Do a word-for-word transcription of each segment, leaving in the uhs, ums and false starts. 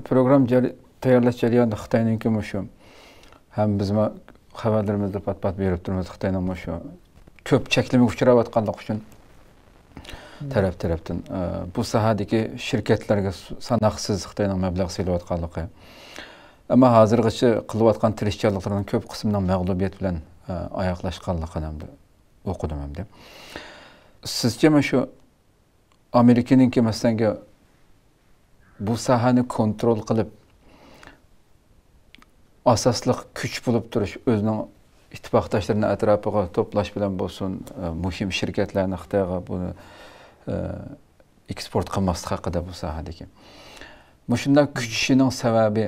پروگرامما جەر- تەييارلاش جەريانىدا خىتاينىڭكى مۇشۇ، ھەم بىزمۇ خەۋەرلىرىمىزدە پات-پات بېرىپ تۇرىمىز، خىتاينىڭ مۇشۇ كۆپ چەكلىمىگە ئۇچراۋاتقانلىقى ئۈچۈن تەرەپ-تەرەپتىن، ئە، بۇ ساھەدىكى شىركەتلەرگە س- ساناقسىز خىتاينىڭ مەبلەغ سېلىۋاتقانلىقى، ئەمما ھازىرغىچە قىلىۋاتقان تىرىشچانلىقلىرىنىڭ كۆپ قىسمىنىڭ مەغلۇبىيەت بىلەن، ئە، ئاياغلاشقانلىقىنى ھەمدە ئوقۇدۇم ھەمدە. سىزچە مۇشۇ ئامېرىكىنىڭكى مەسىلەنگە بۇ ساھەنى كونترول قىلىپ، ئاساسلىق كۈچ بولۇپ تۇرۇش، ئۆزىنىڭ ئىتتىپاقداشلىرىنى ئەتراپىغا توپلاش بىلەن بولسۇن، ئە، مۇھىم شىركەتلەرنى خىتايغا بۇنى، ئە، ئېكسپورت قىلماسلىق ھەققىدە بۇ ساھەدىكى. مۇشۇنداق كۈچىشىنىڭ سەۋەبى،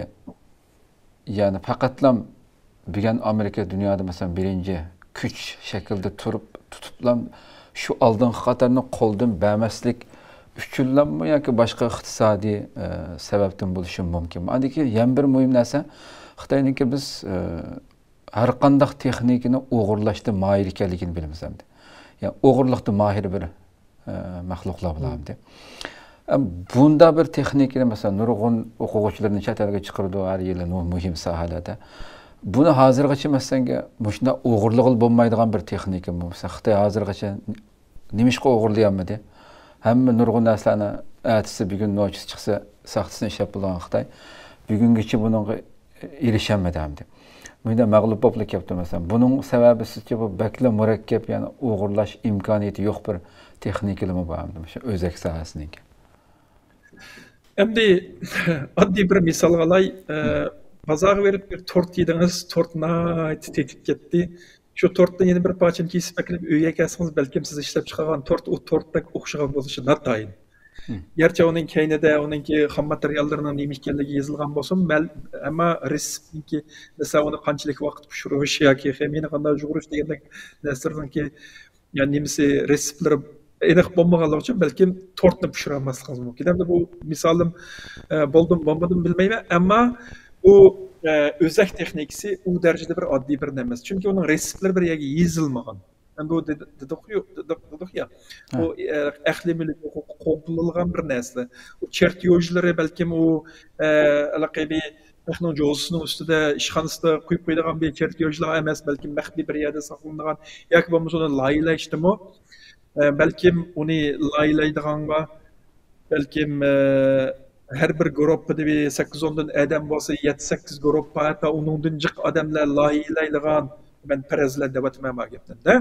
يەنى پەقەتلا بۈگۈن ئامېرىكا دۇنيادا، مەسىلەن، بىرىنچى كۈچ شەكلىدە تۇرۇپ، تۇتۇپلا شۇ ئالدىنقى قاتارنى قولدىن بەرمەسلىك ئۈچۈنلاممۇ ياكى باشقا ئىقتىسادىي، ئە، سەۋەبتىن بولۇشى مۇمكىن. ئاندىن كېيىن يەنە بىر مۇھىم نەرسە، خىتاينىڭكى بىز، ئە، ھەر قانداق تېخنىكىنى ئوغرىلاشتا ماھىر ئىكەنلىكىنى بىلىمىز ئەمدى. يەنى ئوغرىلىقتا ماھىر بىر، ئە، مەخلۇقلار بولار ئەمدى. ئە، بۇنداق بىر تېخنىكىنى، مەسىلەن، نۇرغۇن ئوقۇغۇچىلىرىنى چەت ئەلگە چىقىرىدۇ ھەر يىلى نۇ- مۇھىم ساھەلەردە. بۇنى ھازىرغىچە، مەسىلەنگە، مۇشۇنداق ئوغرىلىغىلى بولمايدىغان بىر تېخنىكا بۇ. مەسىلەن، خىتاي ھازىرغىچە نېمىشقا ئوغرىلىيالمىدى؟ ھەممە نۇرغۇن نەرسىلەرنى ئەتىسى بۈگۈن نوچىسى چىقسا، ساختىسىنى ئىشلەپ بولىدىغان خىتاي بۈگۈنگىچە بۇنىڭغا ئېرىشەلمىدى ئەمدى. بۇ يەردە مەغلۇپ بولۇپلا كەپتۇ، مەسىلەن. بۇنىڭ سەۋەبى سىزچە بۇ بەكلا مۇرەككەپ، يەنى ئوغرىلاش ئىمكانىيىتى يوق بىر تېخنىكىلىمۇ بار ئەمدى مۇشۇ ئۆزەك ساھەسىنىڭكى؟ ئەمدى ئاددىي بىر مىسالغا ئالاي. ئە، بازارغا بېرىپ بىر تورت يېدىڭىز، تورت ناھايىتى تېتىپ كەتتى. شۇ تورتتىن يەنە بىر پارچىنى كېسىپ ئەكېلىپ ئۆيگە كەلسىڭىز، بەلكىم سىز ئىشلەپ چىقارغان تورت ئۇ تورتتەك ئوخشىغان بولۇشى ناتايىن. گەرچە ئۇنىڭ كەينىدە ئۇنىڭكى خام ماتېرىياللىرىنىڭ نېمە ئىكەنلىكى يېزىلغان بولسىمۇ، مەل-، ئەمما رېتسېپنىڭكى، مەسىلەن، ئۇنى قانچىلىك ۋاقىت پىشۇرۇش ياكى خېمىيەنى قانداق يۇغۇرۇش دېگەندەك نەرسىلەرنىڭكى، يەنى نېمىسى، رېتسېپلىرى ئېنىق بولمىغانلىقى ئۈچۈن بەلكىم تورتنى پىشۇرالماسلىقىڭىز مۇمكىن. ئەمدى بۇ مىسالىم، ئە، بولدىمۇ بولمىدىمۇ بىلمەيمەن، ئەمما بۇ، ئە، ئۆزەك تېخنىكىسى ئۇ دەرىجىدە بىر ئاددىي بىر نەرسە ئەمەس. چۈنكى ئۇنىڭ رېتسېپلىرى بىر يەرگە يېزىلمىغان. ئەمدى بۇ دېدۇق، دېدۇق، دېدۇق، دېدۇق يا. بۇ، ئە، ئەقلىي مۈلۈك ھوقۇقى قوغدىلىدىغان بىر نەرسە. ئۇ چەرتيوژلىرى بەلكىم ئۇ، ئە، ھېلىقى بىر تاغنىڭ جوزىسىنىڭ ئۈستىدە، ئىشخانىسىدا قويۇپ قويىدىغان بىر چەرتيوژلار ئەمەس، بەلكىم مەخپىي بىر يەردە ساقلىنىدىغان ياكى بولمىسا ئۇنى لايىھەلەشتىمۇ، ئە، بەلكىم ئۇنى لايىھەلەيدىغانغا، بەلكىم، ئە، ھەر بىر گۇرۇپپىدا بىر سەككىز ئوندىن ئادەم بولسا، يەتتە سەككىز گۇرۇپپا، ھەتتا ئۇنىڭدىن جىق ئادەملەر لايىھەلەيدىغان، مەن پەرەزلەر دەۋاتىمەن بۇ گەپنى-دە.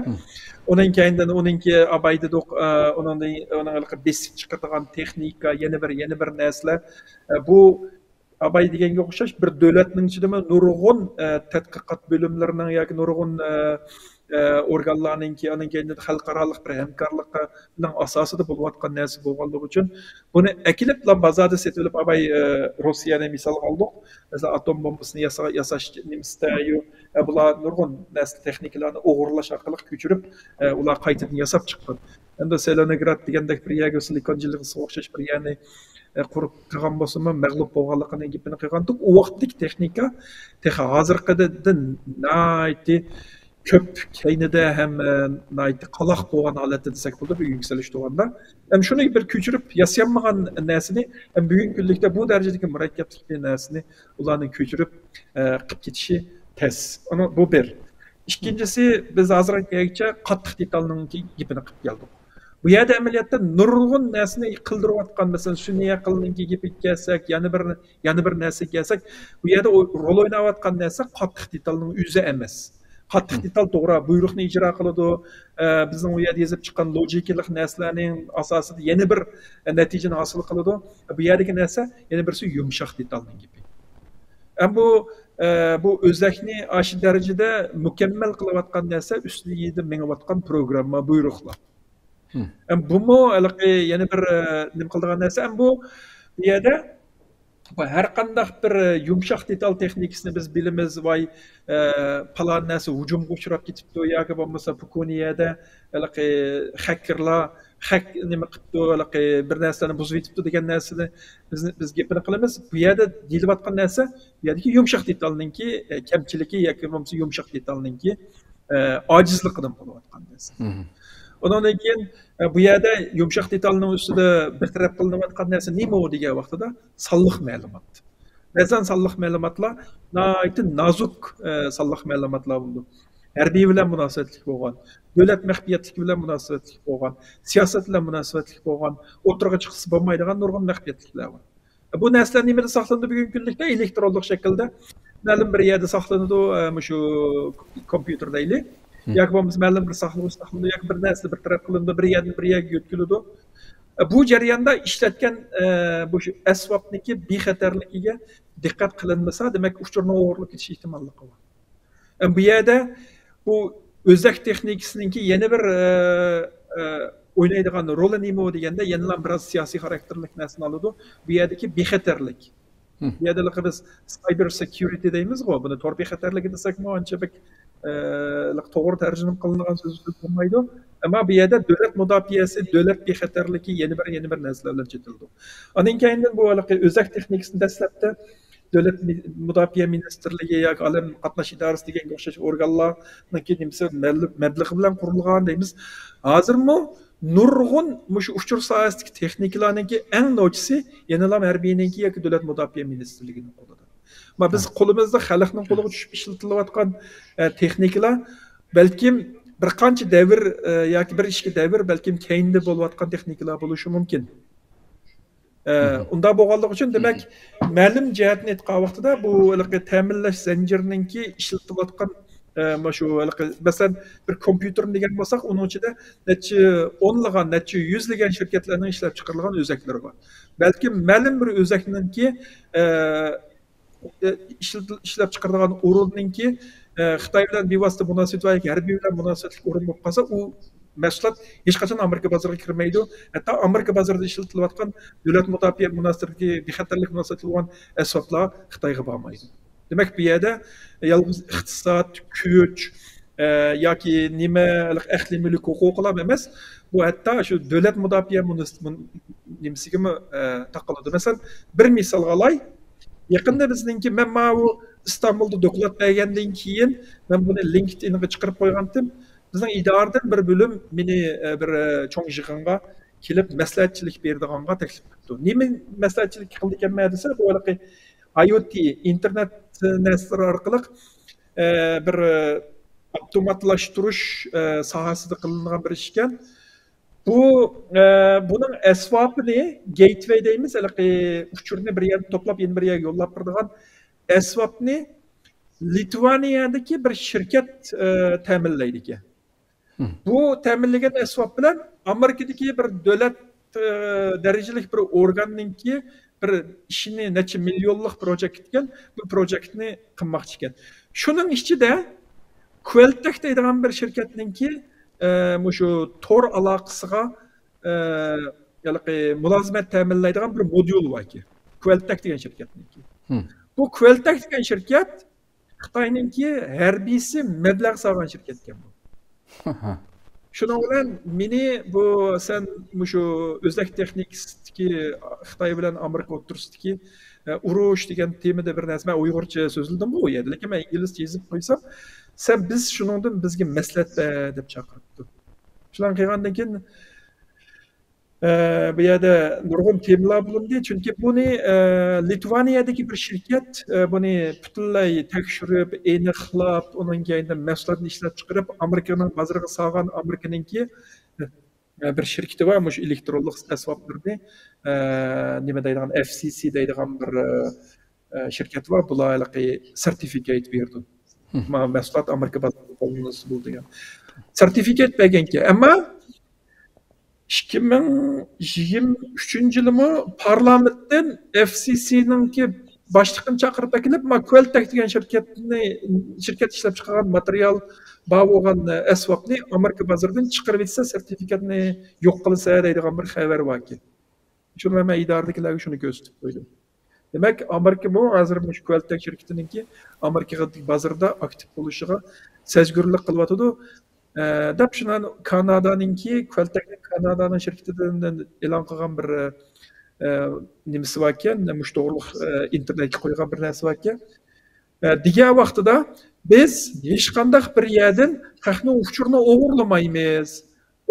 ئۇنىڭ كەينىدىن ئۇنىڭكى ئاباي دېدۇق، ئە، ئۇنىڭدىن، ئۇنىڭ ھېلىقى بېسىپ چىقىرىدىغان تېخنىكا، يەنە بىر، يەنە بىر نەرسىلەر. ئە، بۇ ئاباي دېگەنگە ئوخشاش بىر دۆلەتنىڭ ئىچىدىمۇ نۇرغۇن، ئە، تەتقىقات بۆلۈملىرىنىڭ ياكى نۇرغۇن، ئە، ئە، ئورگانلارنىڭكى، ئانىڭ كەينىدە خەلقئارالىق بىر ھەمكارلىقنىڭ ئاساسىدا بولۇۋاتقان نەرسە بولغانلىقى ئۈچۈن بۇنى ئەكېلىپلا بازاردا سېتىۋېلىپ، ئاباي، ئە، روسىيەنى مىسالغا ئالدۇق. مەسىلەن، ئاتوم بومبىسىنى ياسا-، ياساش نېمىسىدە، يۇ-، ئە، بۇلار نۇرغۇن نەرسە تېخنىكىلارنى ئوغرىلاش ئارقىلىق كۆچۈرۈپ، ئە، ئۇلار قايتىدىن ياساپ چىققان. ئەمدى سېلېنىنگراد دېگەندەك بىر يەرگە سىلىكون جىلغىسىغا ئوخشاش بىر يەرنى، ئە، قۇرۇپ قىلغان بولسىمۇ، مەغلۇپ بولغانلىقىنىڭ گېپىنى قىلغانتۇق. ئۇ ۋاقىتتىكى تېخنىكا تېخى ھازىرقىدىن ناھايىتى كۆپ كەينىدە ھەم، ئە، ناھايىتى قالاق بولغان ھالەتتە دېسەك بولىدۇ، بۈگۈنكى سېلىشتۇرغاندا. ھەم شۇنى بىر كۆچۈرۈپ ياسىيالمىغان نەرسىنى، ھەم بۈگۈنكى كۈنلۈكتە بۇ دەرىجىدىكى مۇرەككەپلىكتىكى نەرسىنى ئۇلارنىڭ كۆچۈرۈپ، ئە، قىلىپ كېتىشى تەس. ئۇنىڭ، بۇ بىر. ئىككىنچىسى، بىز ھازىرغا كەلگۈچە قاتتىق دېتالنىڭ گېپىنى قىلىپ كەلدۇق. بۇ يەردە ئەمەلىيەتتە نۇرغۇن نەرسىنى قىلدۇرۇۋاتقان، مەسىلەن، سۈنئىي ئەقىلنىڭكى گېپىگە كەلسەك، يەنە بىر، يەنە بىر نەرسىگە كەلسەك، بۇ يەردە ئو-، رول ئويناۋاتقان نەرسە قاتتىق دېتالنىڭ ئۆزى ئەمەس. قاتتىق دېتال توغرا بۇيرۇقنى ئىجرا قىلىدۇ، ئە، بىزنىڭ ئۇ يەردە يېزىپ چىققان لوگىكىلىق نەرسىلەرنىڭ ئاساسىدا يەنە بىر، ئە، نەتىجىنى ھاسىل قىلىدۇ. بۇ يەردىكى نەرسە يەنە بىرسى يۇمشاق دېتالنىڭ گېپى. ئەم بۇ، ئە، بۇ ئۆزەكنى ئاشۇ دەرىجىدە مۇكەممەل قىلىۋاتقان نەرسە ئۈستىدە مېڭىۋاتقان پروگرامما، بۇيرۇقلار. ئەم بۇمۇ ھېلىقى يەنە بىر، ئە، نېمە قىلىدىغان نەرسە. ئەم بۇ، بۇ يەردە بۇ ھەر قانداق بىر، ئە، يۇمشاق دېتال تېخنىكىسىنى بىز بىلىمىز، ۋاي، ئە، پالان نەرسە ھۇجۇمغا ئۇچراپ كېتىپتۇ ياكى بولمىسا پوكۇنى يەردە ھېلىقى خەككېرلار، خەك نېمە قىپتۇ، ھېلىقى بىر نەرسىلەرنى بۇزۇۋېتىپتۇ دېگەن نەرسىنى بىز، بىز گېپىنى قىلىمىز. بۇ يەردە دېيىلىۋاتقان نەرسە، بۇ يەردىكى يۇمشاق دېتالنىڭكى، ئە، كەمچىلىكى ياكى بولمىسا يۇمشاق دېتالنىڭكى، ئە، ئاجىزلىقىدىن بولۇۋاتقان نەرسە. ئۇنىڭدىن كېيىن، ئە، بۇ يەردە يۇمشاق دېتالنىڭ ئۈستىدە بىر تەرەپ قىلىنىۋاتقان نەرسە نېمە ئۇ دېگەن ۋاقتىدا سانلىق مەلۇمات. بەزەن سانلىق مەلۇماتلار ناھايىتى نازۇك، ئە، سانلىق مەلۇماتلار بولىدۇ. ھەربىي بىلەن مۇناسىۋەتلىك بولغان، دۆلەت مەخپىيەتلىكى بىلەن مۇناسىۋەتلىك بولغان، سىياسەت بىلەن مۇناسىۋەتلىك بولغان، ئوتتۇرىغا چىققۇسى بولمايدىغان نۇرغۇن مەخپىيەتلىكلەر بار. بۇ نەرسىلەر نېمىدە ساقلىنىدۇ بۈگۈنكى كۈنلۈكتە؟ ئېلېكترونلۇق شەكىلدە مەلۇم بىر يەردە ساقلىنىدۇ، ئە، مۇشۇ كومپيۇتېر دەيلى. ياكى بولمىسا مەلۇم بىر ساقلىغۇچ ساقلىنىدۇ، ياكى بىر نەرسە بىر تەرەپ قىلىنىدۇ، بىر يەردىن بىر يەرگە يۆتكىلىدۇ. ئە، بۇ جەرياندا ئىشلەتكەن، ئە، بۇ ئەسۋابنىڭكى بىخەتەرلىكىگە دىققەت قىلىنمىسا، دېمەك، ئۇچۇرنىڭ ئوغرىلىق كېتىش ئېھتىماللىقى بار. ئە، بۇ يەردە بۇ ئۆزەك تېخنىكىسىنىڭكى يەنە بىر، ئە، ئە، ئوينايدىغان رولى نېمە دېگەندە، يەنىلا بىراز سىياسىي خاراكتېرلىك نەرسىنى ئالىدۇ. بۇ يەردىكى بىخەتەرلىك. بۇ يەردە بىز سايبېر سېكيۇرىتى دەيمىزغۇ، بۇنى تور بىخەتەرلىكى دېسەكمۇ ئانچە بەك، ئە، لىق توغرا تەرجىمە قىلىنغان سۆز بولمايدۇ. ئەمما بۇ يەردە دۆلەت مۇداپىئەسى، دۆلەت بىخەتەرلىكى يەنە بىر، يەنە بىر نەرسىلەر بىلەن چېتىلىدۇ. ئاندىن كېيىندىن بۇ ھېلىقى ئۆزەك تېخنىكىسىنى دەسلەپتە دۆلەت مۇداپىئە مىنىستىرلىكى ياكى ئالەم قاتناش ئىدارىسى دېگەنگە ئوخشاش ئورگانلارنىڭكى نېمىسى مەبلىغى بىلەن قۇرۇلغان دەيمىز. ھازىرمۇ نۇرغۇن مۇشۇ ئۇچۇر ساھەسىدىكى تېخنىكىلارنىڭكى ئەڭ نوچىسى يەنىلا ھەربىينىڭكى ياكى دۆلەت مۇداپىئە مىنىستىرلىكىنىڭ قولىدا. ما بىز قولىمىزدا خەلقنىڭ قولىغا چۈشۈپ ئىشلىتىلىۋاتقان، ئە، تېخنىكىلار بەلكىم بىر قانچە دەۋر، ئە، ياكى بىر ئىككى دەۋر بەلكىم كەينىدە بولۇۋاتقان تېخنىكىلار بولۇشى مۇمكىن. ئە، ئۇنداق بولغانلىقى ئۈچۈن، دېمەك، مەلۇم جەھەتتىن ئېيتقان ۋاقتىدا بۇ ھېلىقى تەمىنلەش زەنجىرىنىڭكى ئىشلىتىلىۋاتقان، ئە، مۇشۇ ھېلىقى، مەسىلەن، بىر كومپيۇتېرنى دېگەن بولساق، ئۇنىڭ ئىچىدە نەچچە ئونلىغان، نەچچە يۈزلىگەن شىركەتلەرنىڭ ئىشلەپ چىقىرىلغان ئۆزەكلىرى بار. بەلكىم مەلۇم بىر ئۆزەكنىڭكى، ئە، ئىشلىتىل-، ئىشلەپ چىقىرىدىغان ئورۇننىڭكى، ئە، خىتاي بىلەن بىۋاسىتە مۇناسىۋىتى بار ياكى ھەربىي بىلەن مۇناسىۋەتلىك ئورۇن بولۇپ قالسا، ئۇ مەھسۇلات ھېچقاچان ئامېرىكا بازىرىغا كىرمەيدۇ. ھەتتا ئامېرىكا بازىرىدا ئىشلىتىلىۋاتقان دۆلەت مۇداپىئە مۇناسىۋىتىدىكى بىخەتەرلىك مۇناسىۋەتلىك بولغان ئەسۋابلار خىتايغا بارمايدۇ. دېمەك، بۇ يەردە يالغۇز ئىقتىساد، كۈچ، ئە، ياكى نېمە، ئەقلىي مۈلۈك ھوقۇقىلا ئەمەس، بۇ ھەتتا شۇ دۆلەت مۇداپىئە مۇنىس-، مۇن-، نېمىسىگىمۇ، ئە، تاقىلىدۇ. مەسىلەن، بىر مىسالغا ئالاي. يېقىندا بىزنىڭكى، مەن ماۋۇ ئىستانبۇلدا دوكلات بەرگەندىن كېيىن، مەن بۇنى لىنكېدىنغا چىقىرىپ قويغانتىم. بىزنىڭ ئىدارىدىن بىر بۆلۈم مېنى، ئە، بىر، ئە، چوڭ يىغىنغا كېلىپ مەسلىھەتچىلىك بېرىدىغانغا تەكلىپ قىپتۇ. نېمە مەسلىھەتچىلىك قىلىدىكەنمەن دېسە، بۇ ھېلىقى ئاي ئو تى، ئىنتېرنېت نەرسىلىرى ئارقىلىق، ئە، بىر، ئە، ئاپتوماتلاشتۇرۇش، ئە، ساھەسىدە قىلىنغان بىر ئىش ئىكەن. بۇ، ئە، بۇنىڭ ئەسۋابىنى، گەيتۋەي دەيمىز، ھېلىقى ئۇچۇرنى بىر يەردىن توپلاپ يەنە بىر يەرگە يوللاپ بېرىدىغان ئەسۋابنى لىتۋانىيەدىكى بىر شىركەت، ئە، تەمىنلەيدىكەن. بۇ تەمىنلىگەن ئەسۋاب بىلەن ئامېرىكىدىكى بىر دۆلەت، ئە، دەرىجىلىك بىر ئورگاننىڭكى بىر ئىشىنى، نەچچە مىليونلۇق پروجېكت ئىكەن، بۇ پروجېكتنى قىلماقچى ئىكەن. شۇنىڭ ئىچىدە كۋەلتەك دەيدىغان بىر شىركەتنىڭكى، ئە، مۇشۇ تور ئالاقىسىغا، ئە، ھېلىقى مۇلازىمەت تەمىنلەيدىغان بىر موديۇل بار ئىكەن. كۋەلتەك دېگەن شىركەتنىڭكى. بۇ كۋەلتەك دېگەن شىركەت خىتاينىڭكى ھەربىيسى مەبلەغ سالغان شىركەتكەن بۇ. شۇنىڭ بىلەن مېنى بۇ، سەن مۇشۇ ئۆزەك تېخنىكىسىدىكى خىتاي بىلەن ئامېرىكا ئوتتۇرىسىدىكى، ئە، ئۇرۇش دېگەن تېمىدا بىر نەرسە، مەن ئۇيغۇرچە سۆزلىدىمغۇ ئۇ يەردە، لېكىن مەن ئىنگلىزچە يېزىپ قويسام، سەن بىز شۇنىڭدىن بىزگە مەسلىھەت بەر دەپ چاقىرىپتۇ. شۇلارنى قىلغاندىن كېيىن، ئە، بۇ يەردە نۇرغۇن تېمىلار بولۇندى. چۈنكى بۇنى، ئە، لىتۋانىيەدىكى بىر شىركەت، ئە، بۇنى پۈتۈنلەي تەكشۈرۈپ، ئېنىقلاپ، ئۇنىڭ كەينىدىن مەھسۇلاتنى ئىشلەپ چىقىرىپ، ئامېرىكىنىڭ بازىرىغا سالغان، ئامېرىكىنىڭكى، ئە، بىر شىركىتى بار، مۇشۇ ئېلېكترونلۇق ئەسۋابلىرىنى، ئە، نېمە دەيدىغان، ئەف سى سى دەيدىغان بىر، ئە، ئە، شىركەت بار. بۇلار ھېلىقى سېرتىفىكات بېرىدۇ. مانا مەھسۇلات ئامېرىكا بازىرىدا قوللىنىلسا بولىدۇ دېگەن سېرتىفىكات بەرگەنكەن. ئەمما ئىككى مىڭ يىگىرمە ئۈچىنچى يىلىمۇ پارلامېنتتىن ئەف سى سىنىڭكى باشلىقىنى چاقىرىپ ئەكېلىپ، ما كۋەلتەك دېگەن شىركەتنى، شىركەت ئىشلەپ چىقارغان ماتېرىيال بار بولغان ئەسۋابنى ئامېرىكا بازىرىدىن چىقىرىۋېتسە، سېرتىفىكاتنى يوق قىلىسە دەيدىغان بىر خەۋەر باركەن. شۇنى مەن ئىدارىدىكىلەرگە شۇنى كۆرسىتىپ قويدۇم. دېمەك، ئامېرىكىمۇ ھازىر مۇشۇ كۋەلتەك شىركىتىنىڭكى ئامېرىكا بازىرىدا ئاكتىپ بولۇشىغا سەزگۈرلۈك قىلىۋاتىدۇ. ئە، دەپ شۇنى كانادانىڭكى، كۋەلتەكنىڭ كانادانىڭ شىركىتىدىن ئېلان قىلغان بىر، ئە، نېمىسى باركەن، مۇشۇ توغرۇلۇق، ئە، ئىنتېرنېتكە قويغان بىر نەرسە باركەن. ئە، دېگەن ۋاقتىدا بىز ھېچقانداق بىر يەردىن خەقنىڭ ئۇچۇرىنى ئوغرىلىمايمىز.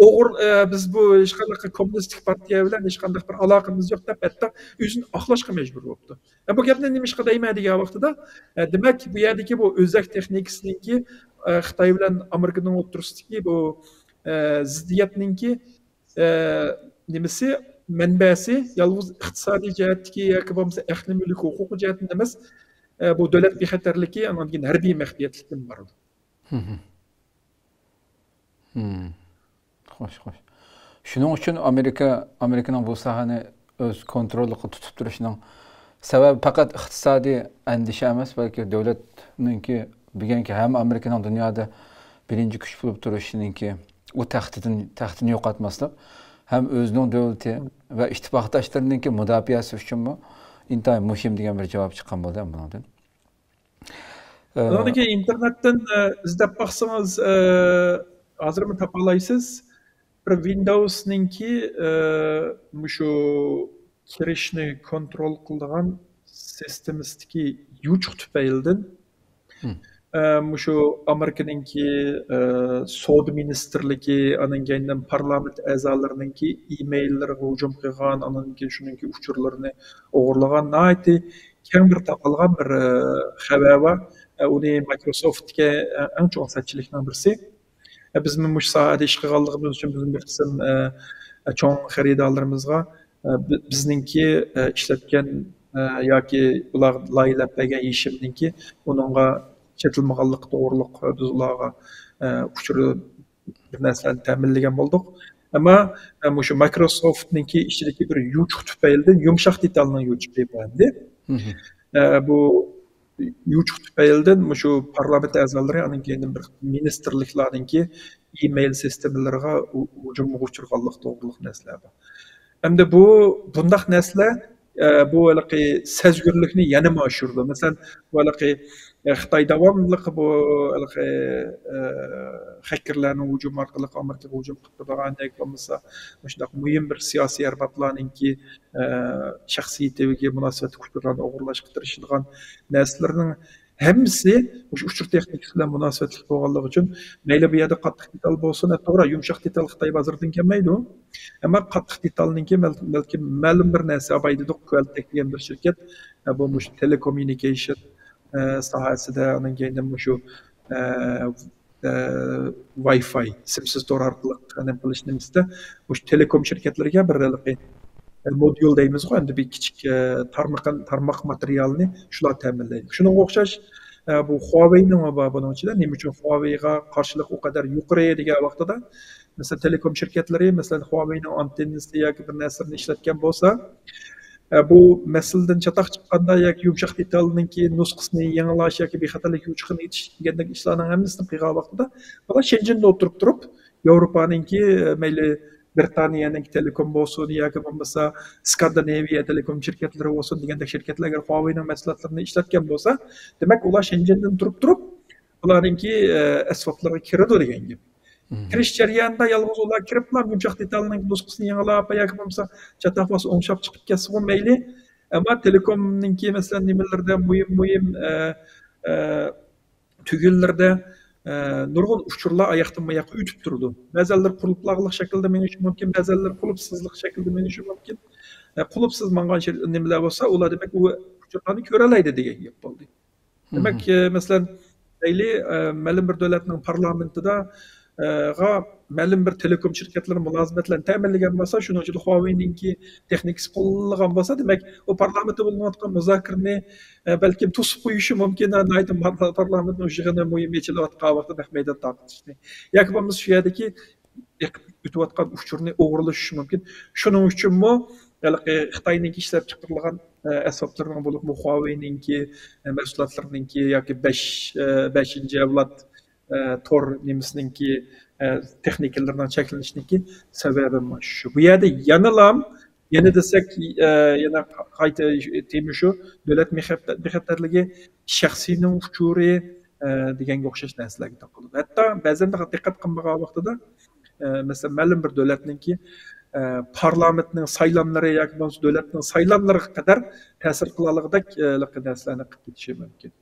ئوغرى، ئە، بىز بۇ ھېچقانداق كوممۇنىستىك پارتىيە بىلەن ھېچقانداق بىر ئالاقىمىز يوق دەپ، ھەتتا ئۆزىنى ئاقلاشقا مەجبۇر بوپتۇ. ئە، بۇ گەپنى نېمىشقا دەيمەن دېگەن ۋاقتىدا، ئە، دېمەك، بۇ يەردىكى بۇ ئۆزەك تېخنىكىسىنىڭكى، ئە، خىتاي بىلەن ئامېرىكىنىڭ ئوتتۇرىسىدىكى بۇ، ئە، زىددىيەتنىڭكى، ئە، نېمىسى، مەنبەسى يالغۇز ئىقتىسادىي جەھەتتىكى ياكى بولمىسا ئەقلىي مۈلۈك ھوقۇقى جەھەتتىن ئەمەس، ئە، بۇ دۆلەت بىخەتەرلىكى، ئاندىن كېيىن ھەربىي مەخپىيەتلىكتىن بارىدۇ. مم. خوش، خوش. شۇنىڭ ئۈچۈن ئامېرىكا، ئامېرىكىنىڭ بۇ ساھەنى ئۆز كونتروللۇقىدا تۇتۇپ تۇرۇشىنىڭ سەۋەبى پەقەت ئىقتىسادىي ئەندىشە ئەمەس، بەلكى دۆلەتنىڭكى بۈگۈنكى ھەم ئامېرىكىنىڭ دۇنيادا بىرىنچى كۈچ بولۇپ تۇرۇشىنىڭكى ئۇ تەختىدىن، تەختىنى يوقاتماسلىق، ھەم ئۆزىنىڭ دۆلىتى ۋە ئىتتىپاقداشلىرىنىڭكى مۇداپىئەسى ئۈچۈنمۇ ئىنتايىن مۇھىم دېگەن بىر جاۋاب چىققان بولدى بۇنىڭدىن. ئە، بۇنىڭدىكى ئىنتېرنېتتىن، ئە، ئىزدەپ باقسىڭىز، ئە، ھازىرمۇ تاپالايسىز. بىر ۋىندوۋسنىڭكى، ئە، مۇشۇ كىرىشنى كونترول قىلىدىغان سىستېمىسىدىكى يوچۇق تۈپەيلىدىن، مم. ئە، مۇشۇ ئامېرىكىنىڭكى، ئە، سودا مىنىستىرلىكى، ئانىڭ كەينىدىن پارلامېنت ئەزالىرىنىڭكى ئىمېيللىرىغا ھۇجۇم قىلغان، ئانىڭدىن كېيىن شۇنىڭكى ئۇچۇرلىرىنى ئوغرىلىغان ناھايىتى كەڭ بىر تارقالغان بىر، ئە، خەۋەر بار. ئە، ئۇنى مايكروسوفتتىكى، ئە، ئەڭ چوڭ سەتچىلىكنىڭ بىرسى. ئە، بىزمۇ مۇشۇ ساھەدە ئىش قىلغانلىقىمىز ئۈچۈن بىزمۇ بىر قىسىم، ئە، ئە، چوڭ خېرىدارلىرىمىزغا، ئە، بى-، بىزنىڭكى، ئە، ئىشلەتكەن، ئە، ياكى ئۇلار لايىھەلەپ بەرگەن يېشىمنىڭكى ئۇنىڭغا چېتىلمىغانلىقى توغرۇلۇق، ئە، بىز ئۇلارغا، ئە، ئۇچۇر بىر نەرسىلەرنى تەمىنلىگەن بولدۇق. ئەمما، ئە، مۇشۇ مايكروسوفتنىڭكى ئىچىدىكى بىر يوچۇق تۈپەيلىدىن يۇمشاق دېتالنىڭ يوچۇقى بولدى. مم. ئە، بۇ يوچۇق تۈپەيلىدىن مۇشۇ پارلامېنت ئەزالىرى، ئاندىن كېيىن بىر مىنىستىرلىكلارنىڭكى ئىمېيل سىستېمىلىرىغا ھۇ-، ھۇجۇمغا ئۇچرىغانلىق توغرۇلۇق نەرسىلەر بار. ئەمدى بۇ، بۇنداق نەرسىلەر، ئە، بۇ ھېلىقى سەزگۈرلۈكنى يەنىمۇ ئاشۇرىدۇ. مەسىلەن، بۇ ھېلىقى، ئە، خىتاي داۋاملىق بۇ ھېلىقى، ئە، خەككېرلەرنىڭ ھۇجۇمى ئارقىلىق ئامېرىكىغا ھۇجۇم قىلىپ تۇرىدىغان ياكى بولمىسا مۇشۇنداق مۇھىم بىر سىياسىي ئەربابلارنىڭكى، ئە، شەخسىيىتىگە مۇناسىۋەتلىك ئۇچۇرلارنى ئوغرىلاشقا تىرىشىدىغان نەرسىلەرنىڭ ھەممىسى مۇشۇ ئۇچۇر تېخنىكىسى بىلەن مۇناسىۋەتلىك بولغانلىقى ئۈچۈن، مەيلى بۇ يەردە قاتتىق دېتال بولسۇن، توغرا، يۇمشاق دېتال خىتاي بازىرىدىن كەلمەيدۇ. ئەمما قاتتىق دېتالنىڭكى بەل-، بەلكىم مەلۇم بىر نەرسە، ئابايدىدۇق، كۋەلتېك دېگەن بىر شىركەت، ئە، بۇ مۇشۇ تېلېكوممۇنىكېيشن، ئە، ساھەسىدە، ئانىڭ كەينىدىن مۇشۇ، ئە، ئە، ۋاي فاي، سىمسىز تور ئارقىلىق نېمە قىلىش نېمىسىدە، مۇشۇ تېلېكوم شىركەتلىرىگە بىر ھېلىقى، ئە، موديۇل دەيمىزغۇ، ئەمدى بىر كىچىك، ئە، تارمىقىن-، تارماق ماتېرىيالىنى شۇلار تەمىنلەيدۇ. شۇنىڭغا ئوخشاش، ئە، بۇ خۇاۋېينىڭمۇ بار بۇنىڭ ئىچىدە. نېمە ئۈچۈن خۇاۋېيغا قارشىلىق ئۇ قەدەر يۇقىرى دېگەن ۋاقتىدا، مەسىلەن، تېلېكوم شىركەتلىرى، مەسىلەن، خۇاۋېينىڭ ئانتېننىسى ياكى بىر نەرسىلىرىنى ئىشلەتكەن بولسا، ئە، بۇ مەسىلىدىن چاتاق چىققاندا ياكى يۇمشاق دېتالنىڭكى نۇسخىسىنى يېڭىلاش ياكى بىخەتەرلىك يوچۇقىنى ئېچىش دېگەندەك ئىشلارنىڭ ھەممىسىنى قىلغان ۋاقتىدا، بۇلار شېنجېندە ئولتۇرۇپ تۇرۇپ، ياۋروپانىڭكى، مەيلى بىرىتانىيەنىڭكى تېلېكوم بولسۇن ياكى بولمىسا سكاندىناۋىيە تېلېكوم شىركەتلىرى بولسۇن دېگەندەك شىركەتلەر ئەگەر خۇاۋېينىڭ مەھسۇلاتلىرىنى ئىشلەتكەن بولسا، دېمەك، ئۇلار شېنجېندىن تۇرۇپ تۇرۇپ، ئۇلارنىڭكى، ئە، ئەسۋابلىرىغا كىرىدۇ دېگەن گەپ. مم. كىرىش جەريانىدا يالغۇز ئۇلار كىرىپلا يۇمشاق دېتالنىڭ نۇسخىسىنى يېڭىلاپ ياكى بولمىسا چاتاق باسىپ ئوڭشاپ چىقىپ كەتسىمۇ مەيلى. ئەمما تېلېكومنىڭكى، مەسىلەن، نېمىلىرىدە مۇھىم، مۇھىم، ئە، ئە، تۈگۈنلىرىدە، ئە، نۇرغۇن ئۇچۇرلار ئاياقتىن ماياققا ئۆتۈپ تۇرىدۇ. بەزەنلىرى قۇلۇپلاغلىق شەكلىدە مېڭىشى مۇمكىن، بەزەنلىرى قۇلۇپسىزلىق شەكلىدە مېڭىشى مۇمكىن. ئە، قۇلۇپسىز ماڭغان شەي-، نېمىلەر بولسا، ئۇلار، دېمەك، ئۇ ئۇچۇرلارنى كۆرەلەيدۇ دېگەن گەپ بولدى. دېمەك، ئە، مەسىلەن، دەيلى، ئە، مەلۇم بىر دۆلەتنىڭ پارلامېنتىدا، ئە، غا مەلۇم بىر تېلېكوم شىركەتلىرى مۇلازىمەتلەرنى تەمىنلىگەن بولسا، شۇنىڭ ئىچىدە خۇاۋېينىڭكى تېخنىكىسى قوللانغان بولسا، دېمەك، ئۇ پارلامېنتتا بولۇنۇۋاتقان مۇزاكىرىنى، ئە، بەلكىم توسۇپ قويۇشى مۇمكىن، ھە، ناھايىتى پار-، پارلامېنتنىڭ يىغىنى مۇھىم ئېچىلىۋاتقان ۋاقىتتا نەق مەيدان تارقىتىشنى. ياكى بولمىسا شۇ يەردىكى ئېقىپ ئۆتۈۋاتقان ئۇچۇرنى ئوغرىلىشى مۇمكىن. شۇنىڭ ئۈچۈنمۇ ھېلىقى خىتاينىڭكى ئىشلەپچىقىرىلغان، ئە، ئەسۋابلىرىنىڭ، بولۇپمۇ خۇاۋېينىڭكى، ئە، مەھسۇلاتلىرىنىڭكى ياكى بەش، ئە، بەشىنچى ئەۋلاد، ئە، تور نېمىسىنىڭكى، ئە، تېخنىكىلىرىنىڭ چەكلىنىشىنىڭكى سەۋەبى مانا شۇ. بۇ يەردە يەنىلا، يەنە دېسەك، ئە، يەنە قايتا تېما شۇ، دۆلەت مېخەپ-، بىخەتەرلىكى، شەخسىينىڭ ئۇچۇرى، ئە، دېگەنگە ئوخشاش نەرسىلەرگە توختىلىدۇ. ھەتتا بەزەن دىققەت قىلمىغان ۋاقتىدا، ئە، مەسىلەن، مەلۇم بىر دۆلەتنىڭكى، ئە، پارلامېنتنىڭ سايلاملىرى ياكى بولمىسا دۆلەتنىڭ سايلاملىرىغا قەدەر تەسىر قىلالىغۇدەك، ئە، نەرسىلەرنى قىلىپ كېتىشى مۇمكىن.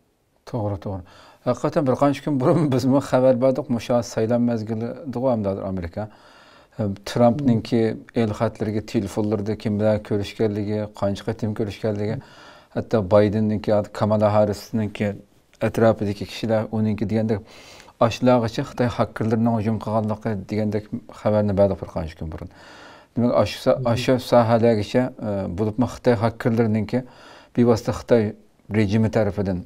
توغرا، توغرا. ھەقىقەتەن بىر قانچە كۈن بۇرۇن بىزمۇ خەۋەر بەردۇق، مۇشۇ سايلام مەزگىلىدىغۇ ئەمدى ھازىر ئامېرىكا. ترامپنىڭكى ئېلخەتلىرىگە، تېلېفونلىرىدا كىم بىلەن كۆرۈشكەنلىكى، قانچە قېتىم كۆرۈشكەنلىكى، ھەتتا بايدېننىڭكى، كامالا ھاررىسنىڭكى ئەتراپىدىكى كىشىلەر ئۇنىڭكى دېگەندەك ئاشۇلارغىچە خىتاي ھاككېرلىرىنىڭ ھۇجۇم قىلغانلىقى دېگەندەك خەۋەرنى بەردۇق بىر قانچە كۈن بۇرۇن. دېمەك، ئاشۇ سا-، ئاشۇ ساھەلەرگىچە، ئە، بولۇپمۇ خىتاي ھاككېرلىرىنىڭكى بىۋاسىتە خىتاي رېجىمى تەرىپىدىن،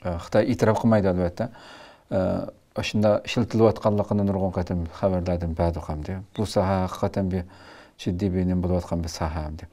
ئە، خىتاي ئېتىراپ قىلمايدۇ، ئەلۋەتتە. ئە، ئاشۇنداق ئىشلىتىلىۋاتقانلىقىنى نۇرغۇن قېتىم خەۋەرلەردىن بەردۇق ئەمدى. بۇ ساھە ھەقىقەتەن بىر جىددىي بىر نېمە بولۇۋاتقان بىر ساھە ئەمدى.